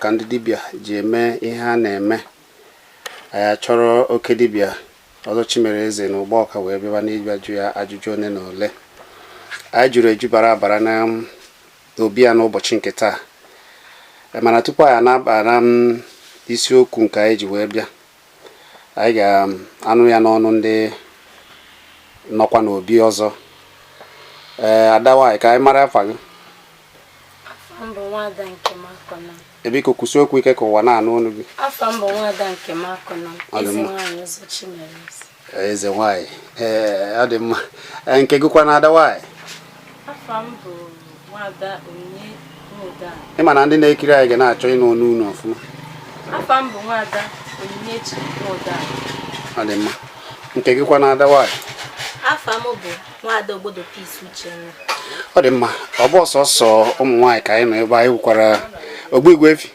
ka ndị dibịa ji eme ihe ha na-eme. Anyị achọrọ oke dibịa Ọzọ Chimereze na Ugbawka wee bịaba n'ịbịa jụ ya ajụjụ one na ole. Anyị jụrụ eju bara abara na obi ya n'ụbọchị nke taa. Mana tupu anyị na-aba na isiokwu nke anyị ji wee bịa, anyị ga-anụ ya n'ọnụ ndị nọkwa n'obi ọzọ. Ee, ada nwaanyị, ka anyị mara afa gị. Afa m bụ Nwada Nkem Akọna. Biko, kwụsị okwu ike ka ụwa na-anụ ọnụ gị. Afa m bụ Nwada Nkem Akọna. Ọ dị Eze mma. nwaanyị Ọzọ Chimereze. Eze nwaanyị, ee, ọ dị mma. Ee, nke gịkwa na ada nwaanyị? Afa m bụ Nwada Onyinye Nwodan. Ị ma na ndị na-ekiri anyị ga na-achọ ịnụ ọnụ unu ọfụma. Afa m bụ Nwada Onyinyechi Nwodan. Ọ dị mma. Nke gịkwa na ada nwaanyị? Afa m bụ Nwada Ogbodo Peace Uchenna. Ọ dị mma. Ọ bụ ọsọsọ ụmụ nwaanyị ka anyị nọ ebe anyị hụkwara ogbu igwe efi.